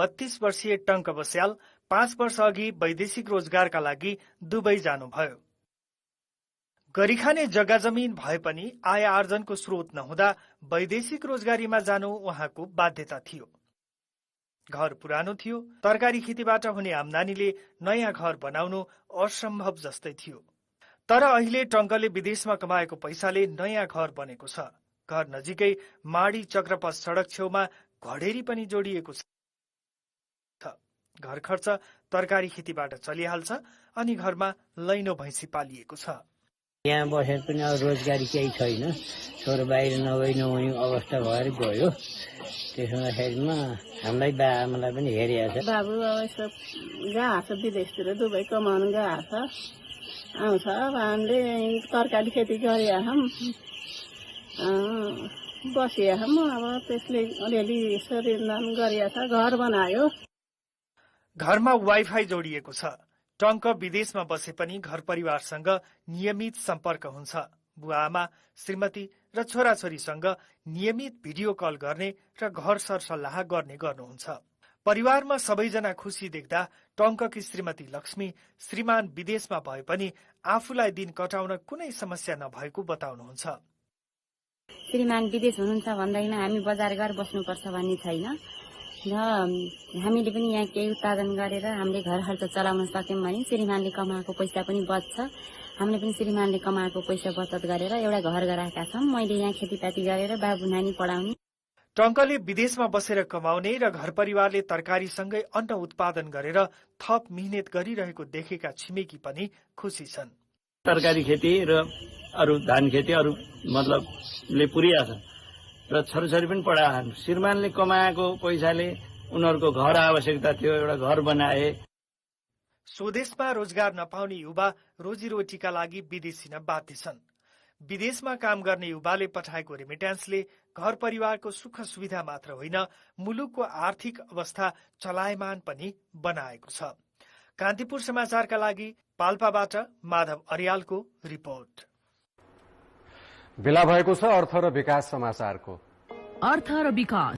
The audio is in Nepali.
32 वर्षीय टंक बस्याल 5 वर्ष अघि वैदेशिक रोजगारका लागि दुबई जानुभयो। गरिखाने जग्गा जमिन भए पनि आय आर्जनको स्रोत नहुँदा वैदेशिक रोजगारीमा जानु उहाँको बाध्यता थियो। घर पुरानो थियो, तरकारी खेतीबाट हुने आम्दानीले नयाँ घर बनाउनु असम्भव जस्तै थियो। तर अहिले टंकले विदेशमा कमाएको पैसाले नयाँ घर बनेको छ। घर नजिकै माडी चक्रपथ सडक छेउमा घडेरी पनि जोडिएको छ। घर खर्च तरकारी खेतीबाट चलिहाल्छ अनि घरमा लैनो भैँसी पालिएको छ। यहाँ बसेर पनि अब रोजगारी केही छैन, छोरो बाहिर नहुने अवस्था भएर गयो। त्यसो हुँदाखेरिमा हामीलाई बाआमालाई पनि हेरिरहेको छ। बाबु अब यसो गएको छ विदेशतिर, दुबई कमाउनु गएको छ, आउँछ। अब हामीले तरकारी खेती गरिरहेछौँ, बसिरहेछौँ। अब त्यसले अलिअलि शरीरदान गरिरहेछ, घर बनायो। घरमा वाइफाई जोडिएको छ। टंक विदेशमा बसे पनि घर परिवारसँग नियमित सम्पर्क हुन्छ। बुवाआमा, श्रीमती र छोराछोरीसँग नियमित भिडियो कल गर्ने र घर सरसल्लाह गर्ने गर्नुहुन्छ। परिवारमा सबैजना खुसी देख्दा टंककी श्रीमती लक्ष्मी श्रीमान विदेशमा भए पनि आफूलाई दिन कटाउन कुनै समस्या नभएको बताउनुहुन्छ। श्रीमान विदेश हुनुहुन्छ भन्दैमा हामी बजार घर बस्नुपर्छ भन्ने छैन र हामीले पनि यहाँ केही उत्पादन गरेर हामीले घर खर्च चलाउन सक्यौं भने श्रीमानले कमाएको पैसा पनि बच्छ। हामीले पनि श्रीमानले कमाएको पैसा बचत गरेर एउटा घर गराएका छौं। मैले यहाँ खेतीपाती गरेर बाबु नानी पढाउने। टंकले विदेशमा बसेर कमाउने र घर परिवारले तरकारीसँगै अन्न उत्पादन गरेर थप मिहिनेत गरिरहेको देखेका छिमेकी पनि खुसी छन्। तरकारी खेती र अरू धान खेती अरू मतलबले पुरिरहेछ र छोराछोरी पनि पढाएछन्। श्रीमानले कमाएको पैसाले उनीहरूको घर आवश्यकता थियो, एउटा घर बनाए। स्वदेशमा रोजगार नपाउने युवा रोजीरोटीका लागि विदेश हिँड्न बाध्य छन्। विदेशमा काम गर्ने युवाले पठाएको रेमिट्यान्सले घर परिवारको सुख सुविधा मात्र होइन, मुलुकको आर्थिक अवस्था चलायमान पनि बनाएको छ। कान्तिपुर समाचारका लागि पाल्पाबाट माधव अर्यालको रिपोर्ट। बेला भएको छ अर्थ र विकास समाचारको। अर्थ र विकास